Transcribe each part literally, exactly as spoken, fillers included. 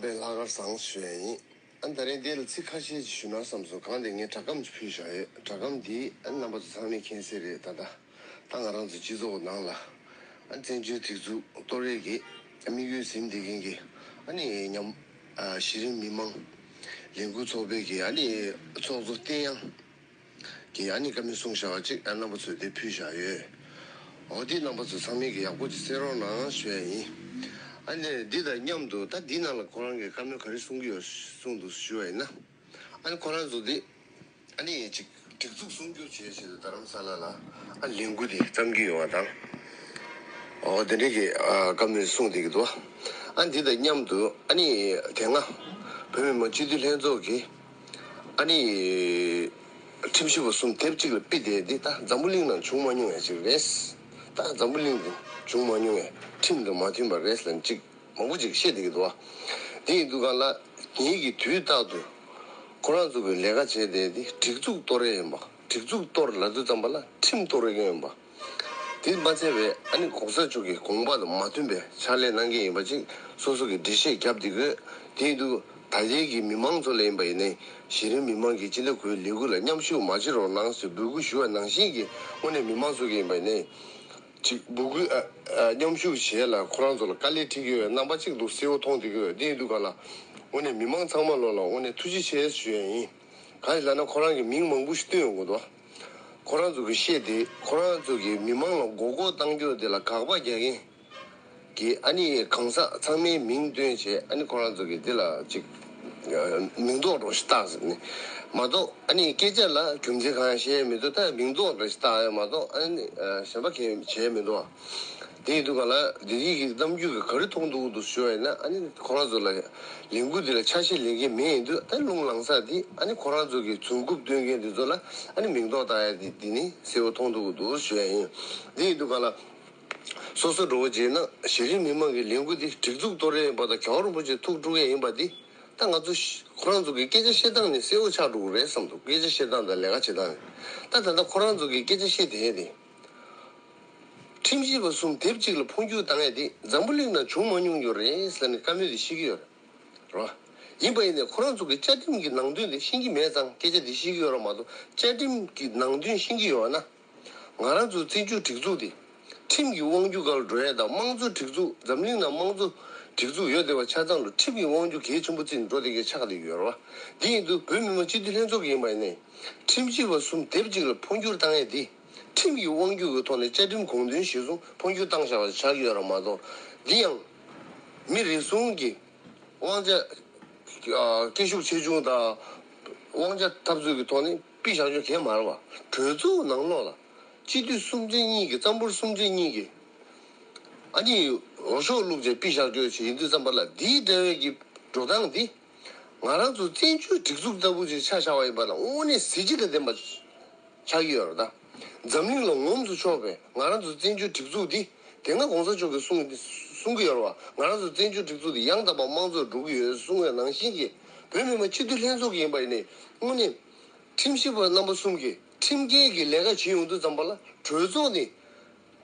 པའི་ལྷག་དཀར་བཟང་ཞུ་ཡ་ཡིན། ཨ་ད་རེས་འདི་ལ་ཚིག་ཁ་ཤས་ཅིག་ཞུ་ན་བསམ་སོང་། གང་དེ་ངས་སྒྲ་སྒམ་ཅིག་ཕུལ་བཞག་ཡོད། སྒྲ་སྒམ་འདི་ཨ་རྣམ་པ་ཚོ་ཚང་མས་མཁྱེན་གསལ་རེད། ད་ལྟ་ད་ང་རང་ཚོ་སྤྱི་ཚོགས་ནང་ལ་ཨ་བཙན་བྱོལ་སྒྲིག་འཛུགས་གཏོར་ཡས་ཀྱི་དམིགས་ཡུལ་འཛིན་བསྡད་མཁན་གྱི་ཨ་ནི་ཉམ་ཨ་གཞི་རིམ་མི་མང་ལས་འགུལ་ཚོགས་པའི་གི་ཨ་ནི་ཚོགས་གཙོ་བསྟན་དབྱངས་ཀྱིས་ཨ་ནི་བཀའ་མོལ་གསུངས་བཞག་པ་ཅིག་ཨ་རྣམ་པ་ཚོས་དེ་ཕུལ་བཞག་ཡོད། འོ་དེ་རྣམ་པ་ཚོ་ཚང་མས་ཀྱི་ཡག་པོ་ཅིག་གསན་རོགས་གནང་ཞུ་ཡ་ཡིན། ཨ་ནི་འདི་དང་མཉམ་དུ་ད་འདི་ནང་ལ་ཁོ་རང་གིས་བཀའ་མོལ་ག་རེ་གསུང་གི་ཡོད་གསུངས་འདུག་ཞུ་བ་ཡིན་ན། ཨ་ནི་ཁོ་རང་ཚོ་འདི་ཨ་ནི་ཅིག་སྒྲིག་འཛུགས་སྲུང་སྐྱོབ་བྱེད་ཆེད་དུ་རྡ་རམ་ས་ལ་ལ་ཨ་ལས་འགུལ་འདི་བརྩམས་ཀྱི་ཡོད་པ་དང་། འོ་དེ་འདྲའི་གི་ཨ་བཀའ་མོལ་གསུངས་བསྡད་ཀྱི་འདུག་ཨ་འདི་དང་མཉམ་དུ་ཨ་ནི་དེ་སྔ་བོད་མི་མང་སྤྱི་འཐུས་ལྷན་ཚོགས་ཀྱིས་ཨ་ནི། ཁྲིམས་ཞིབ་པ་གསུམ་དེབ་གཅིག་ལ་ཕུལ་བསྡད་འདི་ད་འཛམ་བུ་གླིང་ནང་བྱུང་མ་མྱོང་ཡ་ཅིག་རེད། ད་འཛམ་བུ་གླིང་དུ་བྱུང་མ་མྱོང་ཡ་ཁྲིམས་དང་མ་མཐུན་པ་རེད་ལབ་ཅིག་མང་པོ་ཅིག་བཤད་བསྡད་ཀྱི་འདུག་བ། དེ་ཡིན་དུས་གང་ལ་ངེད་ཀྱི་དུས་རྟག་ཏུ་ཁོ་རང་ཚོ་གི་ལས་ཀ་བྱས་བསྡད་འདི་སྒྲིག་འཛུགས་གཏོར་ཡ་ཡིན་པ། སྒྲིག་འཛུགས་གཏོར་ལབ་དུས་ཙམ་པ་ལ་ཁྲིམས་གཏོར་ཡ་ཡིན་པ། དེ་མ་ཚད་པའི་ཨ་ནི་གོང་ས་མཆོག་གི་དགོངས་པ་དང་མ་མཐུན་པའི་ཕྱག་ལས་གནང་མཁན་ཡིན་པ་ཅིག་སོ་སོ་གི་འགྲེལ་བཤད་བརྒྱབ་བསྡད་དགོས། དེ་ཡིན་དུས་ད་ལྟའི་གི་མི་མང་ཚོ་ལ་ཡིན་པ་ཡིན་ནའི་གཞི་རིམ་མི་མང་གི་སྤྱི་ཟླ་དགུའི་ལས་འགུལ་ལ་མཉམ་ཞུགས་མ་བྱེད་རོགས་གནང་ཞེས་འབོད་སྐུལ་ཞུ་བ་ནང་བཞིན་གྱི་དངོས་གནས་མི་མང་ཚོ་གི་ཡིན་པ་ཡིན་ནའི་ཅིག་འབོད་སྐུལ་ཨ་ཨ་མཉམ་ཞུགས་བྱེད་ལ་ཁོ་རང་ཚོ་ལ་དཀའ་ལས་འཕྲད་ཀྱི་ཡོད་རྣམ་པ་ཅིག་འདུག་གསལ་བོ་མཐོང་བསྡད་ཀྱི་ཡོད། དེ་ཡིན་དུས་ག་ལ་དངོས་གནས་མི་མང་ཚང་མ་ལོ་ལ་དངོས་གནས་ཐུགས་རྗེ་ཆེ་ཞུ་ཡ་ཡིན། གང་ཡིན་ལབ་ན་ཁོ་རང་གི་མིང་མང་པོ་ཞིག་བཏོན་ཡོང་གི་འདུག་ཁོ་རང་ཚོ་གི་བཤད་དེ་ཁོ་རང་ཚོ་གི་མི་མང་ལ་མགོ་སྐོར་བཏང་རྒྱུ་དེ་ལ་དགག་པ་རྒྱག་མཁན་གྱི་ཨ་ནི་གང་ཟག་ཚང་མའི་མིང་བཏོན་བྱས་ཨ་ནི་ཁོ་རང་ཚོ་གི་དེ་ལ་ཅིག་མིང་འདོགས་འདྲ་ཞིག་བཏགས་ཟེར་ནས་མ་གཏོགས་ཨ་ནི་སྐད་ཆ་ལ་རྒྱུ་མཚན་གང་ཡང་བཤད་མི་འདུག་ད་མིང་འདོགས་འདྲ་ཞིག་བཏགས་ཡ་མ་གཏོགས་ཨ་ནི་གཞན་པ་གང་ཡང་བྱས་མི་འདུག་དེ་ཡིན་དུས་ག་ལ་འདི་ཡིག་གི་གཏམ་རྒྱུད་ཀྱི་ག་རེ་མཐོང་འདུག་འདུག་ཞུ་བ་ཡིན་ན་ཨ་ནི་ཁོ་རང་ཚོ་ལ་ལས་འགུལ་འདི་ལ་ཆ་ཤས་ལེན་མཁན་མེད་ཡིན་དུས་ཨ་ནི་རླུང་ལངས་ས་འདི་ཨ་ནི་ཁོ་རང་ཚོ་གི་རྫུན་རྐུབ་སྟོན་མཁན་འདི་ཚོ་ལ་ཨ་ནི་མིང་འདོགས་བཏགས་ཡ་འདི་འདི་ནི་གསལ་བོ་མཐོང་འདུག་འདུག་ཞུ་ཡ་ཡིན། འདི་ཡིན་དུས་ག་ལ་སོ་སོ་འགྲོ་བ་བྱས་ན་གཞི་རིམ་མི་མང་གི་ལས་འགུལ་འདི་སྒྲིག་འཛུགས་གཏོར་ཡ་ཡིན་པ་དང་རྒྱལ་བ་རིན་པོ་ཆེ་ཐུགས་དཀྲུག་ཡ་ཡིན་པ་འདི་ད་ང་ཚོ་ཤ་ཁོ་རང་ཚོ་གི་སྐད་ཆ་བཤད་སྟངས་ནི་གསལ་བོ་ཆགས་འགྲོ་གི་རེད་བསམ་འདུག་སྐད་ཆ་བཤད་སྟངས་དང་ལས་ཀ་བྱེད་སྟངས་ནི་ད་ད་ལྟ་ཁོ་རང་ཚོ་གི་སྐད་ཆ་བཤད་བསྡད་ཡ་དེ། ཁྲིམས་ཞིབ་པ་གསུམ་དེབ་གཅིག་ལ་འཕོ་འགྱུར་བཏང་ཡ་དེ་འཛམ་བུ་གླིང་ནང་བྱུང་མ་མྱོང་རྒྱུ་རེད་ཟེར་ནས་བཀའ་མོལ་དེ་བཤད་ཀྱི་ཡོད་རེད། རེད་བ། ཡིན་པ་ཡིན་ནའི་ཁོ་རང་ཚོ་གི་བཅའ་ཁྲིམས་ཀྱི་ནང་དོན་དེ་ཤེས་ཀྱི་མེད་ཙང་སྐད་ཆ་དེ་བཤད་ཀྱི་ཡོད་རེད་མ་གཏོགས་བཅའ་ཁྲིམས་ཀྱི་ནང་དོན་ཤེས་ཀྱི་ཡོད་ན། ང་རང་ཚོའི་བཙན་བྱོལ་སྒྲིག་འཛུགས་དེ་ཁྲིམས་ཀྱི་དབང་སྒྱུར་སྒང་ལ་འགྲོ་ཡ་དང་དམངས་གཙོ་སྒྲིག་འཛུགས་འཛམ་གླིང་ནང་དམངས་གཙོ་སྒྲིག་འཛུགས་ཡོད་བསྡད་པ་ཆ་ཚང་ལ་ཁྲིམས་ཀྱི་དབང་སྒྱུར་གལ་ཆེན་པོ་བརྩིས་ནས་འགྲོ་བསྡད་མཁན་ཆགས་བསྡད་ཀྱི་ཡོད་རེད་བ། དེ་ཡིན་དུས་བོད་མི་མང་སྤྱི་འཐུས་ལྷན་ཚོགས་ཀྱི་ཡིན་པ་ཡིན་ནའི་ཁྲིམས་ཞིབ་པ་གསུམ་དེབ་གཅིག་ལ་འཕོ་འགྱུར་བཏང་ཡ་དེ། ཁྲིམས་ཀྱི་དབང་སྒྱུར་གྱི་ཐོག་ནས་བཅའ་ཁྲིམས་དགོངས་དོན་གཞིར་བཟུང་འཕོ་འགྱུར་བཏང་བཞག་པ་ཆགས་ཀྱི་ཡོད་རེད་མ་གཏོགས། འདི་ཡང་མི་རེ་ཟུང་གི་དབང་ཆ་ཨ་སྐད་ཤུགས་ཆེ་ཆུང་དང་དབང་ཆ་འཐབ་རྩོད་ཀྱི་ཐོག་ནས་ཕུད་བཞག་རྒྱུ་གང་ཡང་མ་རེད་བ། གྲོས་ཚོགས་ནང་ལོགས་ལ་སྤྱི་འཐུས་གསུམ་ཚན་གཉིས་ཀྱིས་རྩ་འབོར་གསུམ་ཚན་གཉིས་ཀྱིས་ཨ་ནི་འོས་ཤོག་བླུགས་བྱས་ཕུད་བཞག་རྒྱུ་ཞིག་ཡིན་དུས་ཙམ་པ་ལ་འདིའི་འབྲེལ་བའི་གི་འགྲོ་སྟངས་འདི། ང་རང་ཚོ་བཙན་བྱོལ་སྒྲིག་འཛུགས་ལྟ་བུ་ཅིག་ཆ་བཞག་པ་ཡིན་པ་ན་དངོས་གནས་གཟི་བརྗིད་དང་ལྡན་པ་ཆགས་ཀྱི་ཡོད་རེད་ད། འཛམ་གླིང་ལ་ངོམ་དུ་ཆོག་པའི་ང་རང་ཚོ་བཙན་བྱོལ་སྒྲིག་འཛུགས་འདི་དེ་སྔ་གོང་ས་མཆོག་གིས་གསུངས་གསུང་གི་ཡོད་རེད་བ། ང་རང་ཚོ་བཙན་བྱོལ་སྒྲིག་འཛུགས་འདི་ཡང་དག་པ་དམངས་གཙོར་འགྲོ་གི་ཡོད་གསུང་བའི་ནང་བཞིན་གྱི་བོད་མི་མང་སྤྱི་འཐུས་ལྷན་ཚོགས་ཀྱི་ཡིན་པ་ཡིན་ནའི་དངོས་གནས་ཁྲིམས་ཞིབ་པ་རྣམ་པ་གསུམ་གྱིས་ཁྲིམས་འགལ་གྱི་ལས་ཀ་བྱེད་ཡོང་དུས་ཙམ་པ་ལ་གྲོས་ཚོགས་ནས།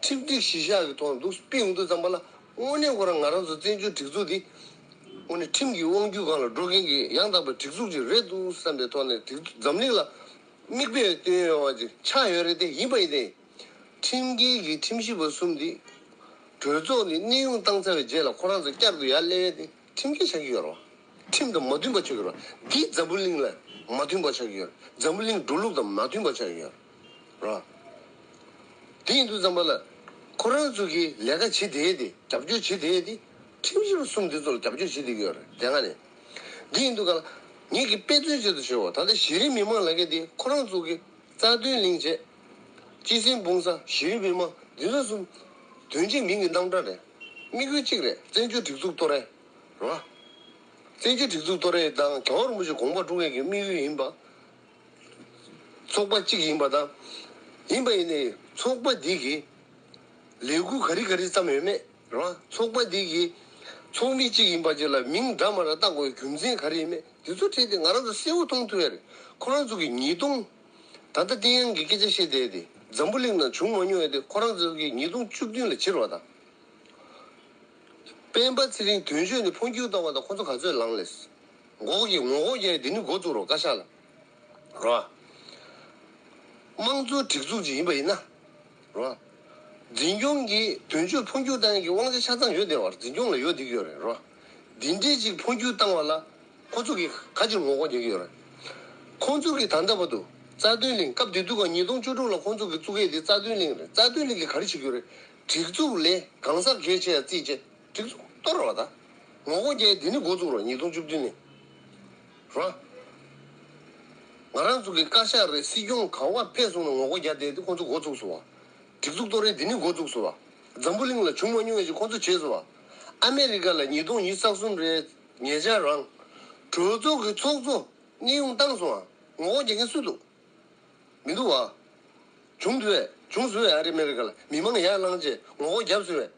ཁྲིམས་སྒྲིག་གཞི་བཞག་གི་ཐོག་ནས་འདུག་སྤེལ་ཡོང་དུས་ཙམ་པ་ལ་དངོས་གནས་ཁོ་རང་ང་རང་ཚོ་བཙན་བྱོལ་སྒྲིག་འཛུགས་འདི་དངོས་གནས་ཁྲིམས་ཀྱི་དབང་སྒྱུར་སྒང་ལ་འགྲོ་མཁན་གྱི་ཡང་དག་པའི་སྒྲིག་འཛུགས་ཅིག་རེད་འདུག་བསམ་པའི་ཐོག་ནས་སྒྲིག་འཛུགས་འཛམ་གླིང་ལ་མིག་དཔེ་སྟོན་ཡོང་བ་ཅིག་ཆགས་ཡོད་རེད་དེ། ཡིན་པ་ཡིན་ཏེ། ཁྲིམས་འགལ་གྱི་ཁྲིམས་ཞིབ་པ་གསུམ་འདི་གྲོས་ཚོགས་ནས་གནས་དབྱུང་བཏང་ཚར་བའི་རྗེས་ལ་ཁོ་རང་ཚོ་བསྐྱར་དུ་ཡར་སླེབས་ཡས་དེ་ཁྲིམས་འགལ་ཆགས་ཀྱི་ཡོད་རེད་བ། ཁྲིམས་དང་མ་མཐུན་པ་ཆགས་ཀྱི་ཡོད་རེད་བ། འདི་འཛམ་བུ་གླིང་ལ་མ་མཐུན་པ་ཆགས་ཀྱི་ཡོད་རེད། འཛམ་བུ་གླིང་འགྲོ་ལུགས་དང་མ་མཐུན་པ་ཆགས་ཀྱི་ཡོད་རེད། ར། དེ་ཡིན་དུས་ཙམ་པ་ལ། ཁོ་རང་ཚོ་གིས་ལས་ཀ་བྱེད་བསྡད་དེ་རྒྱབ་སྐྱོར་བྱེད་བསྡད་དེ། ཁྲིམས་ཞིབ་པ་གསུམ་དེ་ཚོ་ལ་རྒྱབ་སྐྱོར་བྱེད་བསྡད་ཀྱི་ཡོད་རེད་དེ་སྔ་ནས། དེ་ཡིན་དུས་ག་ལ། ངེད་ཀྱིས་དཔེ་མཚོན་ཆེད་དུ་ཞུ་བ་ད་ལྟ་གཞི་རིམ་མི་མང་ལ་ག་དེ་ཁོ་རང་ཚོ་གི་རྩ་དོན་གླེང་བྱེད། སྤྱི་སེམས་སྤུངས་ས་གཞི་རིམ་མི་མང་འདི་ཚོ་གསུམ། དོན་གཅིག་མིང་གི་རྣམ་གྲངས་རེད། དམིགས་ཡུལ་གཅིག་རེད། བཙན་བྱོལ་སྒྲིག་འཛུགས་གཏོར་རེད། རེད་བ། བཙན་བྱོལ་སྒྲིག་འཛུགས་གཏོར་རེད་དང་རྒྱལ་བ་རིན་པོ་ཆེ་དགོངས་པ་སྒྲུབ་མཁན་གྱི་དམིགས་ཡུལ་ཡིན་པ། ཚོགས་པ་གཅིག་ཡིན་པ་དང་། ཡིན་པ་ཡིན་ནའི་ཚོགས་པ་འདི་གི་ལས་འགུལ་ག་རེ་ག་རེ་བརྩམས་ཡོད་མེད་རེད་བ། ཚོགས་པ་འདི་གི་ཚོགས་མི་གཅིག་ཡིན་པ་ཅིག་ལ་མིང་འདྲ་མ་འདྲ་བཏགས་དགོས་པའི་རྒྱུ་མཚན་ག་རེ་ཡིན་མེད་འདི་ཚོ་ཁྲིད་དེ་ང་རང་ཚོ་གསལ་བོ་མཐོང་ཐུབ་ཡ་རེད། ཁོ་རང་ཚོ་གི་ཉིས་སྟོང་ད་ལྟ་བསྟན་དབྱངས་ཀྱི་སྐད་ཆ་བཤད་བསྡད་དེ་འཛམ་བུ་གླིང་ནང་བྱུང་མ་མྱོང་ཡ་དེ་ཁོ་རང་ཚོ་གི་ཉིས་སྟོང་བཅུ་བདུན་ལ་བྱེད་རོགས་དང་། སྤེན་པ་ཚེ་རིང་དོན་གཅོད་ནས་འཕོ་འགྱུར་བཏང་བ་དང་ཁོ་ཚོ་ག་ཚོད་ལངས་ལས། ངོ་རྒོལ་ངོ་རྒོལ་རྒྱག་འདི་ནི་འགོ་བཙུགས་རོགས་བཀའ་ཤག་ལ། རོ། དམངས་གཙོའི་སྒྲིག་འཛུགས་ཅིག་ཡིན་པ་ཡིན་ན། རོ། འཛིན་སྐྱོང་གི་དོན་གཅོད་འཕོ་འགྱུར་བཏང་ཡག་གི་དབང་ཆ་ཆ་ཚང་ཡོད་བསྡད་པ་འཛིན་སྐྱོང་ལ་ཡོད་བསྡད་ཀྱི་ཡོད་རེད་རོ། འདི་འདྲའི་ཅིག་འཕོ་འགྱུར་བཏང་བ་ལ་ཁོ་ཚོ་གིས་ག་ཅིག་ངོ་རྒོལ་རྒྱག་གི་ཡོད་རེད། ཁོང་ཚོ་གིས་ད་ལྟ་བར་དུ་རྩ་དོན་གླིང་སྐབས་དེ་དུས་ཀ་ཉིས་སྟོང་བཅུ་དྲུག་ལ་ཁོང་ཚོ་གིས་བཙུགས་ཡས་དེ་རྩ་དོན་གླིང་རེད། རྩ་དོན་གླིང་གིས་ག་རེ་བྱེད་ཀྱི་ཡོད་རེད། སྒྲིག་འཛུགས་ལས་གང་ཟག་སྒེར་བྱས་ཡ་རྩིས་བྱས་སྒྲིག་འཛུགས་གཏོར་བ་དང་། ངོ་རྒོལ་རྒྱག་ཡས་དེ་ནི་འགོ་བཙུགས་རོགས་ཉིས་སྟོང་བཅུ་བདུན་ནས། རོ། ང་རང་ཚོ་གི་བཀའ་ཤག་རེད། སྲིད་སྐྱོང་ག་བ་ཕེབས་སོང་ན་ངོ་རྒོལ་རྒྱག་བསྡད་དེ་ཁོང་ཚོ་འགོ་བཙུགས་སོང་བ། སྒྲིག་འཛུགས་གཏོར་རེས་འདི་ནི་འགོ་བཙུགས་སོང་བ། འཛམ་བུ་གླིང་ལ་བྱུང་མ་མྱོང་བའི་ཅིག་ཁོང་ཚོ་བྱས་སོང་བ། ཨ་མེ་རི་ཀ་ལ་ཉིས་སྟོང་ཉི་ཤུ་རྩ་གསུམ་རེད་ཉེ་ཆར་རང་། གྲོས་ཚོགས་ཀྱི་ཚོགས་གཙོ་གནས་དབྱུང་བཏང་སོང་བ། ངོ་རྒོལ་རྒྱག་མཁན་སུ་འདུག་མི་འདུག་བ། བྱུང་འདུག་བས། བྱུང་སོང་བས། ཨ་རི་ཨ་མེ་རི་ཀ་ལ་མི་མང་ཡར་ལངས་རྗེས་ངོ་རྒོལ་བརྒྱབ་སོང་བས།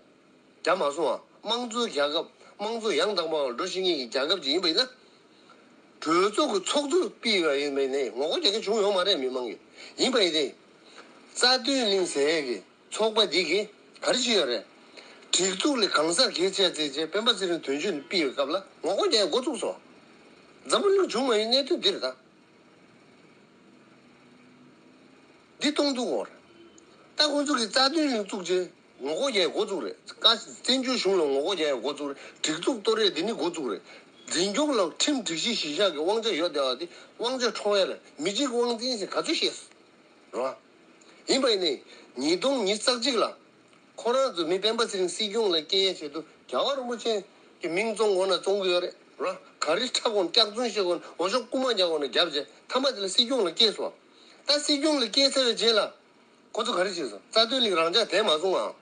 རྒྱ་མ་སོང་བ། དམངས་གཙོའི་རྒྱལ་ཁབ་དམངས་གཙོ་ཡང་དག་པ་འགྲོ་ཤེས་མཁན་གྱི་རྒྱལ་ཁབ་ཅིག་ཡིན་པ་ཡིན་ན། གྲོས་ཚོགས་ཀྱི་ཚོགས་གཙོ་ཕུད་པ་ཡིན་པ་ཡིན་ནའི་ངོ་རྒོལ་རྒྱག་མཁན་བྱུང་ཡོད་མ་རེད་མི་མང་གིས། ཡིན་པ་ཡིན་ནའི། རྩ་དོན་གླིང་ཟེར་ཡས་ཀྱི་ཚོགས་པ་འདི་གིས་ག་རེ་བྱས་ཡོད་རེད། སྒྲིག་འཛུགས་ལས་གང་ཟག་སྒེར་བྱས་བྱས་བྱས་སྤེན་པ་ཚེ་རིང་དོན་གཅོད་ནས་ཕུད་པའི་སྐབས་ལ་ངོ་རྒོལ་རྒྱག་ཡས་འགོ་བཙུགས་སོང་། འཛམ་བུ་གླིང་བྱུང་མ་ཡིན་གནད་དོན་འདི་རེད་ད། འདི་གཏོང་ཐུབ་ཀྱི་ཡོད་རེད། ད་ཁོང་ཚོ་གིས་རྩ་དོན་གླིང་བཙུགས་རྗེས་ངོ་རྒོལ་རྒྱག་ཡས་འགོ་བཙུགས་རེད། བཀའ་བཙན་བྱོལ་གཞུང་ལ་ངོ་རྒོལ་རྒྱག་ཡས་འགོ་བཙུགས་རེད། སྒྲིག་འཛུགས་གཏོར་ཡས་འདི་ནི་འགོ་བཙུགས་རེད། འཛིན་སྐྱོང་ལ་ཁྲིམས་སྒྲིག་གཞི་གཞི་བཞག་གི་དབང་ཆ་ཡོད་བསྡད་པ་འདི་དབང་ཆ་འཕྲོག་ཡས་རེད། མི་གཅིག་དབང་འཛིན་ཞིག་ག་ཚོད་བཤད་སོང་། རོ། ཡིན་པ་ཡིན་ནའི་ཉིས་སྟོང་ཉི་ཤུ་རྩ་གཅིག་ལ་ཁོ་རང་ཚོ་མི་སྤེན་པ་ཚེ་རིང་སྲིད་སྐྱོང་ལ་སྐྱེལ་ཡས་ཆེད་དུ་རྒྱལ་བ་རིན་པོ་ཆེ་གི་མིང་བཙོང་དགོས་ན་བཙོང་གི་ཡོད་རེད། རོ། ག་རེ་འཁྲབ་དགོས་ན་སྐྱག་རྫུན་བཤད་དགོས་ན་འོ་ཞོག་རྐུ་མ་རྒྱག་དགོས་ན་རྒྱབ་བྱས་མཐའ་མ་དེ་ལ་སྲིད་སྐྱོང་ལ་སྐྱེལ་སོང་། ད་སྲིད་སྐྱོང་ལ་སྐྱེལ་ཚར་བའི་རྗེས་ལ་ཁོ་ཚོ་ག་རེ་བྱས་སོང་། རྩ་དོན་གླིང་རང་འཇགས་བསྡད་མ་སོང་ཨ།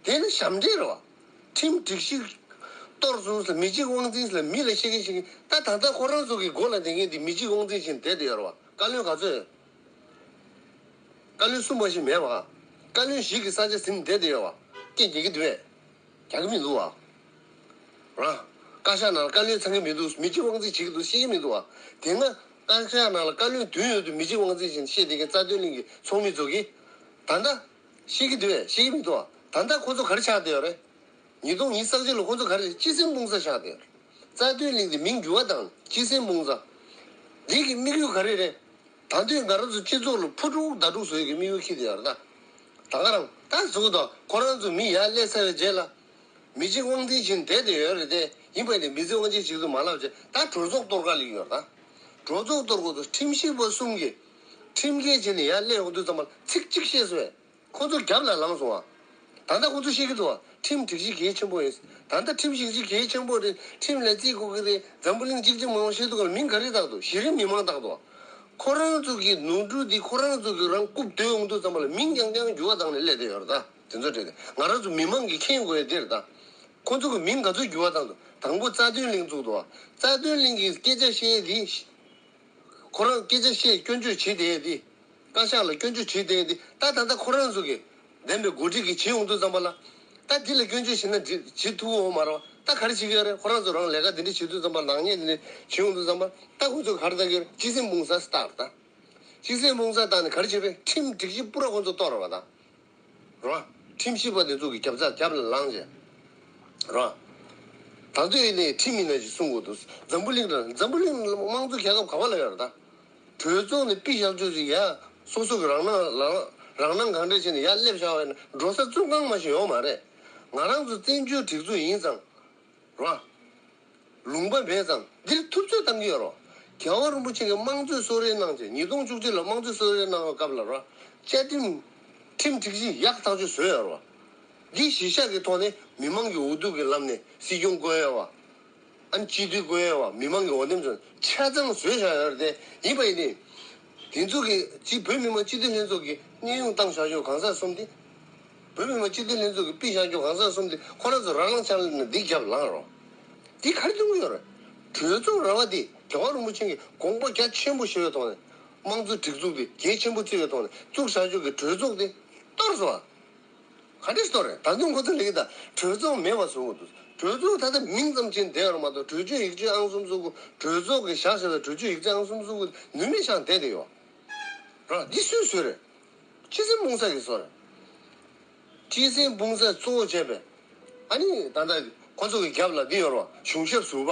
དེ་ནི་ཞབས་འདྲེན་རེད་བ། ཁྲིམས་སྒྲིག་གཞི་གཏོར་སོང་ཟེར་མི་གཅིག་དབང་འཛིན་ཟེར་མི་ལ་བཤད་མཁན་བཤད་མཁན་ད་ད་ལྟ་ཁོ་རང་ཚོ་གི་མགོ་ལ་བསྡད་མཁན་དེ་མི་གཅིག་དབང་འཛིན་བྱས་བསྡད་དེ་ཡོད་རེད་བ། བཀའ་བློན་ག་ཚོད་ཡོད། བཀའ་བློན་གསུམ་མ་ཞིག་མེད་བ། བཀའ་བློན་ཞིག་གི་ས་ཆ་ཟིན་བསྡད་དེ་ཡོད་བ། སྐད་རྒྱག་གི་འདུག་བས། རྒྱག་གི་མི་འདུག་བ། ར། བཀའ་ཤག་ནང་ལ་བཀའ་བློན་ཚང་གི་མི་འདུག་མི་གཅིག་དབང་འཛིན་བྱེད་ཀྱི་འདུག་ཤེས་ཀྱི་མི་འདུག་བ། དེ་སྔ་བཀའ་ཤག་ནང་ལ་བཀའ་བློན་བདུན་ཡོད་དུས་མི་གཅིག་དབང་འཛིན་བྱས་བཤད་བསྡད་མཁན་རྩ་དོན་གླིང་གི་ཚོགས་མི་ཚོ་གིས། ད་ལྟ། ཤེས་ཀྱི་འདུག་བས་ཤེས་ཀྱི་མི་འདུག་བ། ད་ལྟ་ཁོ་ཚོ་ག་རེ་ཆགས་བསྡད་ཡོད་རེད། ཉིས་སྟོང་ཉི་ཤུ་རྩ་གཅིག་ལ་ཁོ་ཚོ་ག་རེ་སྤྱི་སེམས་སྤུངས་ས་ཆགས་བསྡད་ཡོད་རེད། རྩ་དོན་གླིང་དེ་མིང་འགྱུར་བ་བཏང་སྤྱི་སེམས་སྤུངས་ས། འདི་གི་དམིགས་ཡུལ་ག་རེ་རེད། ད་དུང་ང་རང་ཚོ་སྤྱི་ཚོགས་ལ་ཕོ་ཕྲུག་ཟླ་དྲུག་བཟོ་ཡས་ཀྱི་དམིགས་ཡུལ་འཁྱེར་བསྡད་ཡོད་རེད་ད། ད་ག་རང་ད་གཟུགས་དང་ཁོ་རང་ཚོ་མི་ཡར་སླེབས་ཚར་བའི་རྗེས་ལ། མི་གཅིག་དབང་འཛིན་བྱས་བསྡད་དེ་ཡོད་རེད་དེ་ཡིན་པ་ནི་མི་ཚེ་དབང་ཆེན་ཞིག་ཏུ་མ་ལབ་བྱས་ད་གྲོས་ཚོགས་གཏོར་ག་ལ་ཡོད་རེད་ད། གྲོས་ཚོགས་གཏོར་དགོས་འདུག་ཁྲིམས་ཞིབ་པ་གསུམ་གྱིས་ཁྲིམས་འགལ་བྱས་ནས་ཡར་སླེབས་ཡོང་དུས་ཙམ་པ་ལ་ཚིག་གཅིག་བཤད་སོང་བས། ཁོ་ཚོ་རྒྱབ་ལ་ལངས་སོང་བ། ད་ལྟ་ཁོ་ཚོ་བཤད་ཀྱི་འདུག་བ། ཁྲིམས་སྒྲིག་གཞི་གལ་ཆེན་པོ་ཡིན། ད་ལྟ་ཁྲིམས་སྒྲིག་གཞི་གལ་ཆེན་པོ་རེད། ཁྲིམས་ལ་བརྩི་དགོས་ཀྱི་རེད། འཛམ་བུ་གླིང་གཅིག་སྒྲིལ་མང་བཤད་འདུག་ག་ལ་མིང་ག་རེ་བཏགས་འདུག་གཞི་རིམ་མི་མང་བཏགས་འདུག་ཁོ་རང་ཚོ་གི་ནོར་འཁྲུལ་འདི་ཁོ་རང་ཚོ་གི་རང་རྐུབ་སྡོད་ཡོང་དུས་ཙམ་པ་ལ་མིང་རྐྱང་རྐྱང་འགྱུར་བ་བཏང་ནས་སླེབས་བསྡད་ཡོད་རེད་ད། དེ་ཚོ་རེད་དེ་ང་རང་ཚོ་མི་མང་གིས་མཁྱེན་དགོས་ཡ་དེ་རེད་ད། ཁོ་ཚོ་གི་མིང་ག་ཚོད་འགྱུར་བ་བཏང་འདུག་དང་པོ་རྩ་དོན་གླིང་བཙུགས་འདུག་བ། རྩ་དོན་གླིང་གི་སྐད་ཆ་བཤད་ཡ་དེ། ཁོ་རང་སྐད་ཆ་བཤད་སྐྱོན་བརྗོད་བྱེད་བསྡད་དེ། བཀའ་ཤག་ལ་སྐྱོན་བརྗོད་བྱེད་བསྡད་དེ་ད་ད་ལྟ་ཁོ་རང་ཚོ་གི་བདེན་པའི་འགོ་ཁྲིད་ཀྱིས་བྱེད་ཡོང་དུས་ཙམ་པ་ལ། ད་འདི་ལ་སྐྱོན་བརྗོད་བྱེད་ན་འགྲིག་བྱེད་ཐུབ་ཡོད་མ་རེད་བ། ད་ག་རེ་བྱེད་ཀྱི་ཡོད་རེད། ཁོ་རང་ཚོ་རང་ལས་ཀ་འདི་འདྲ་བྱེད་དུས་ཙམ་པ་ལ་ནག་ཉེས་འདི་འདྲ་བྱེད་ཡོང་དུས་ཙམ་པ་ད་ཁོ་ཚོ་ག་རེ་བཏང་གི་ཡོད་རེད། སྤྱི་སེམས་སྤུངས་ས་སྟག་རེད་ད། སྤྱི་སེམས་སྤུངས་ས་བཏང་ནས་ག་རེ་བྱེད་པས་ཁྲིམས་སྒྲིག་གཞི་པུ་ར་ཁོ་ཚོ་གཏོར་བ་དང་། རོ། ཁྲིམས་ཞིབ་པ་དེ་ཚོ་གི་རྒྱབ་རྩ་རྒྱབ་ལ་ལངས་བྱས། རོ། ད་དུང་ཡིན་ནའི་ཁྲིམས་ཡིན་ན་ཞིག་སྲུང་དགོས་འདུག་འཛམ་བུ་གླིང་དང་འཛམ་བུ་གླིང་དམངས་གཙོ་རྒྱལ་ཁབ་ག་བ་ལ་ཡོད་རེད་ད། གྲོས་ཚོགས་ནས་ཕུད་བཞག་ཆོག་ཅིག་ཡ། སོ་སོ་གི་རང་སྣང་རང་རང་སྣང་གང་འདྲ་བྱས་ནས་ཡར་སླེབས་བཞག་པ་ཡིན་ན་འགྲོ་ས་བཙོན་ཁང་མ་ཞིག་ཡོད་མ་རེད། ང་རང་ཚོ་བཙན་བྱོལ་སྒྲིག་འཛུགས་ཡིན་ཙང་། རོ། ལུང་པ་མེད་ཙང་འདིར་ཐུབ་ཚོད་བཏང་གི་ཡོད་རོ། རྒྱལ་བ་རིན་པོ་ཆེ་གིས་དམངས་གཙོའི་གསོལ་རས་གནང་རྗེས་ཉིས་སྟོང་བཅུ་གཅིག་ལ་དམངས་གཙོའི་གསོལ་རས་གནང་བའི་སྐབས་ལ་རོ། བཅའ་ཁྲིམས། ཁྲིམས་སྒྲིག་གཞི་ཡག་ཐག་ཆོད་བཟོས་ཡོད་རོ། འདི་གཞི་བཞག་གི་ཐོག་ནས་མི་མང་གི་འོས་བསྡུ་གི་ལམ་ནས་སྲིད་སྐྱོང་བསྐོ་ཡ་བ། ཨ་ནི་སྤྱི་འཐུས་བསྐོ་ཡ་བ་མི་མང་གི་འོས་འདེམས་ཚོ་ཆ་ཚང་བཟོས་བཞག་ཡོད་རེད་དེ་ཡིན་པ་ཡིན་ཏེ། དེ་ཚོ་གི་སྤྱི་བོད་མི་མང་སྤྱི་འཐུས་ལྷན་ཚོགས་ཀྱི་གནས་དབྱུང་བཏང་བཞག་ཆོག་གང་ཟག་གསུམ་དེ། བོད་མི་མང་སྤྱི་འཐུས་ལྷན་ཚོགས་ཀྱི་ཕུད་བཞག་རྒྱུ་གང་ཟག་གསུམ་དེ་ཁོ་རང་ཚོ་རང་རང་ཆ་ལ་ནས་འདི་རྒྱབ་ལངས་རོགས། འདི་ག་རེ་གཏོང་གི་ཡོད་རེད། གྲོས་ཚོགས་ར་བ་འདི་རྒྱལ་བ་རིན་པོ་ཆེ་གིས་དགོངས་པ་རྒྱ་ཆེན་པོ་བཞེས་པའི་ཐོག་ནས་དམངས་གཙོ་སྒྲིག་འཛུགས་འདི་གལ་ཆེན་པོ་བརྩི་བའི་ཐོག་ནས་བཙུགས་བཞག་རྒྱུ་གི་གྲོས་ཚོགས་འདི་གཏོར་སོང་བ། ག་འདྲས་གཏོར་རེད། ད་དུང་ཁོ་ཚོ་ལས་ཀྱི་ད་གྲོས་ཚོགས་མེད་པ་བཟོ་དགོས་འདུག་གྲོས་ཚོགས་ད་ལྟ་མིང་ཙམ་ཅིག་བསྡད་ཡོད་རེད་མ་གཏོགས་གྲོས་ཆོད་ཡིག་ཆ་ཨང་གསུམ་སོ་དགུ་གྲོས་ཚོགས་ཀྱི་བཞག་བཞག་ལ་གྲོས་ཆོད་ཡིག་ཆ་ཨང་གསུམ་སོ་དགུ་ནུས་མེད་ཆགས་བསྡད་དེ་ཡོད། ར་འདི་སུས་བཟོས་རེད། སྤྱི་སེམས་སྤུངས་ས་གིས་བཟོས་རེད། སྤྱི་སེམས་སྤུངས་ས་གཙོ་བོ་བྱས་པས། ཨ་ནི་ད་ལྟ་ ཁོ་ཚོ་གི་རྒྱབ་ལ་འདི་ཡོད་རོ། གཞུང་ཞབས་ཟུར་པ་